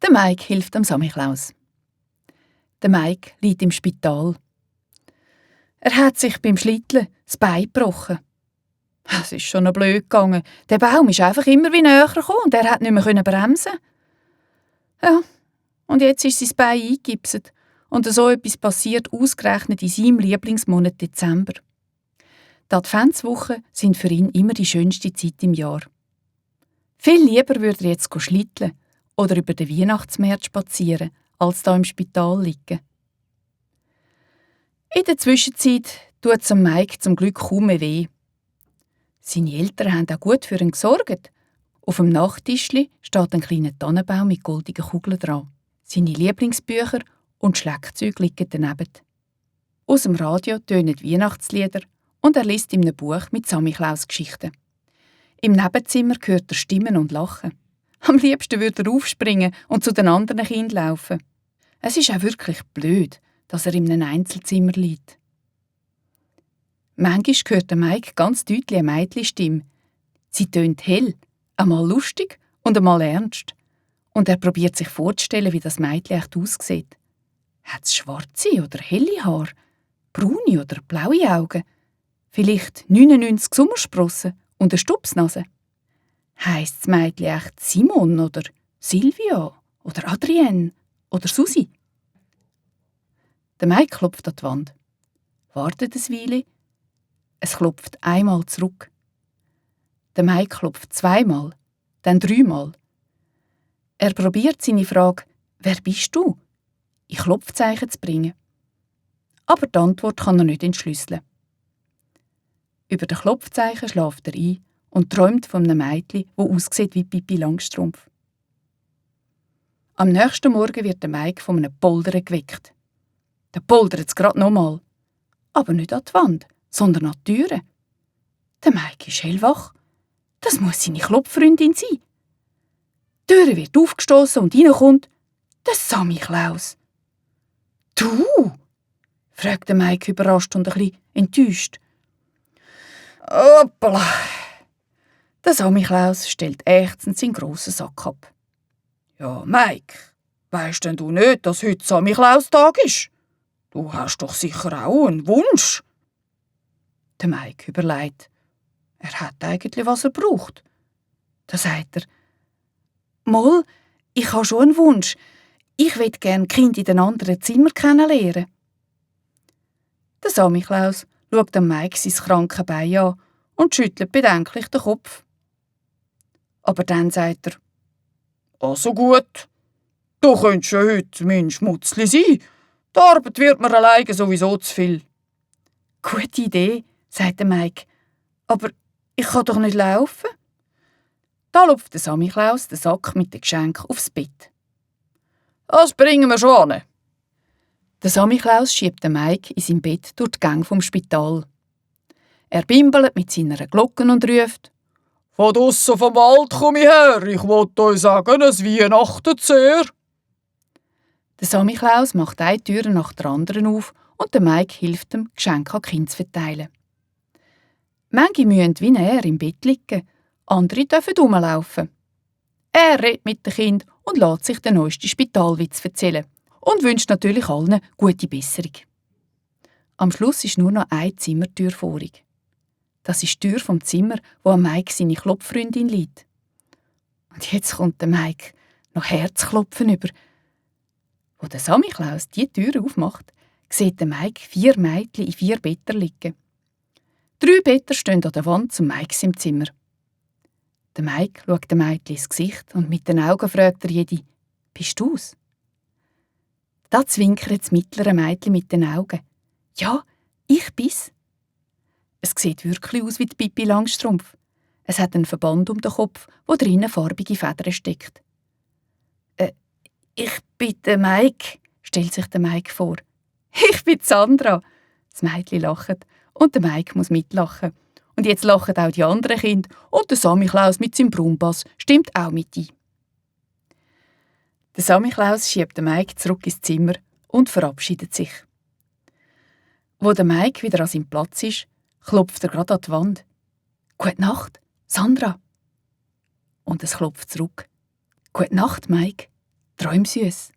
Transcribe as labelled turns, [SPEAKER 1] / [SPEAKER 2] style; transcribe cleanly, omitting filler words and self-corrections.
[SPEAKER 1] Der Mike hilft dem Samichlaus. Der Mike liegt im Spital. Er hat sich beim Schlitteln das Bein gebrochen. Es ist schon noch blöd gegangen. Der Baum ist einfach immer wie näher gekommen und er hat nicht mehr bremsen. Ja, und jetzt ist sein Bein eingegipset. Und so etwas passiert ausgerechnet in seinem Lieblingsmonat Dezember. Die Adventswochen sind für ihn immer die schönste Zeit im Jahr. Viel lieber würde er jetzt schlitteln oder über den Weihnachtsmarkt spazieren, als da im Spital liegen. In der Zwischenzeit tut es Mike zum Glück kaum mehr weh. Seine Eltern haben auch gut für ihn gesorgt. Auf dem Nachttischli steht ein kleiner Tannenbaum mit goldigen Kugeln dran. Seine Lieblingsbücher und Schlagzeuge liegen daneben. Aus dem Radio tönen Weihnachtslieder und er liest in einem Buch mit Samichlaus-Geschichten. Im Nebenzimmer hört er Stimmen und Lachen. Am liebsten würde er aufspringen und zu den anderen Kindern laufen. Es ist auch wirklich blöd, dass er in einem Einzelzimmer liegt. Manchmal hört Mike ganz deutlich eine Mädchenstimme. Sie tönt hell, einmal lustig und einmal ernst. Und er probiert sich vorzustellen, wie das Mädchen echt aussieht. Hat es schwarze oder helle Haare? Braune oder blaue Augen? Vielleicht 99 Sommersprossen und eine Stupsnase? Heisst das Mädchen echt Simon oder Silvia oder Adrienne oder Susi? Der Mike klopft an die Wand. Wartet ein Weile. Es klopft einmal zurück. Der Mike klopft zweimal, dann dreimal. Er probiert seine Frage «Wer bist du?» in Klopfzeichen zu bringen. Aber die Antwort kann er nicht entschlüsseln. Über den Klopfzeichen schläft er ein und träumt von einem Mädchen, das aussieht wie Pippi Langstrumpf. Am nächsten Morgen wird der Mike von einem Poldern geweckt. Der poldert es gerade nochmal. Aber nicht an die Wand, sondern an die Türe. Der Mike ist hellwach. Das muss seine Klopffreundin sein. Die Türe wird aufgestossen und reinkommt der Samichlaus. «Du?» fragt der Mike überrascht und ein bisschen enttäuscht. «Hoppala!» Der Samichlaus stellt ächzend seinen grossen Sack ab. «Ja, Mike, weisst denn du nicht, dass heute Samichlaustag ist? Du hast doch sicher auch einen Wunsch?» Der Mike überlegt. Er hat eigentlich, was er braucht. Da sagt er, «Moll, ich habe schon einen Wunsch. Ich möchte gerne Kind in den anderen Zimmer kennenlernen.» Der Samichlaus schaut dem Mike sein krankes Bein an und schüttelt bedenklich den Kopf. Aber dann sagt er, «Also gut, du könntest ja heute mein Schmutzli sein. Die Arbeit wird mir alleine sowieso zu viel.» «Gute Idee», sagt der Mike, «aber ich kann doch nicht laufen.» Da lupft der Samichlaus den Sack mit den Geschenken aufs Bett. «Das bringen wir schon an.» Der Samichlaus schiebt den Mike in sein Bett durch die Gänge vom Spital. Er bimbelt mit seiner Glocke und ruft, «Von draussen vom Wald komme ich her, ich wollte euch sagen, es weihnachtet sehr.» Der Samichlaus macht eine Tür nach der anderen auf und der Mike hilft ihm, Geschenke an die Kinder zu verteilen. Manche müssen wie er im Bett liegen, andere dürfen rumlaufen. Er redet mit den Kindern und lässt sich den neuesten Spitalwitz erzählen und wünscht natürlich allen gute Besserung. Am Schluss ist nur noch eine Zimmertür vorig. Das ist die Tür vom Zimmer, wo Mike seine Klopffreundin liegt. Und jetzt kommt der Mike noch Herzklopfen über. Wo der Samichlaus die Tür aufmacht, sieht der Mike 4 Mädchen in 4 Betten liegen. 3 Betten stehen an der Wand zum Mike im Zimmer. Der Mike schaut dem Mädchen ins Gesicht und mit den Augen fragt er jede, «Bist du's?» Da zwinkert das mittlere Mädchen mit den Augen. «Ja, ich bin's.» Es sieht wirklich aus wie die Pippi Langstrumpf. Es hat einen Verband um den Kopf, wo drinnen farbige Federn steckt. «Ich bin der Mike», stellt sich der Mike vor. «Ich bin Sandra.» Das Mädchen lacht und der Mike muss mitlachen. Und jetzt lachen auch die anderen Kinder und der Samichlaus mit seinem Brumbass stimmt auch mit ein. Der Samichlaus schiebt den Mike zurück ins Zimmer und verabschiedet sich. Wo der Mike wieder an seinem Platz ist, klopft er gerade an die Wand. «Gute Nacht, Sandra!» Und es klopft zurück. «Gute Nacht, Mike!» Träum süß.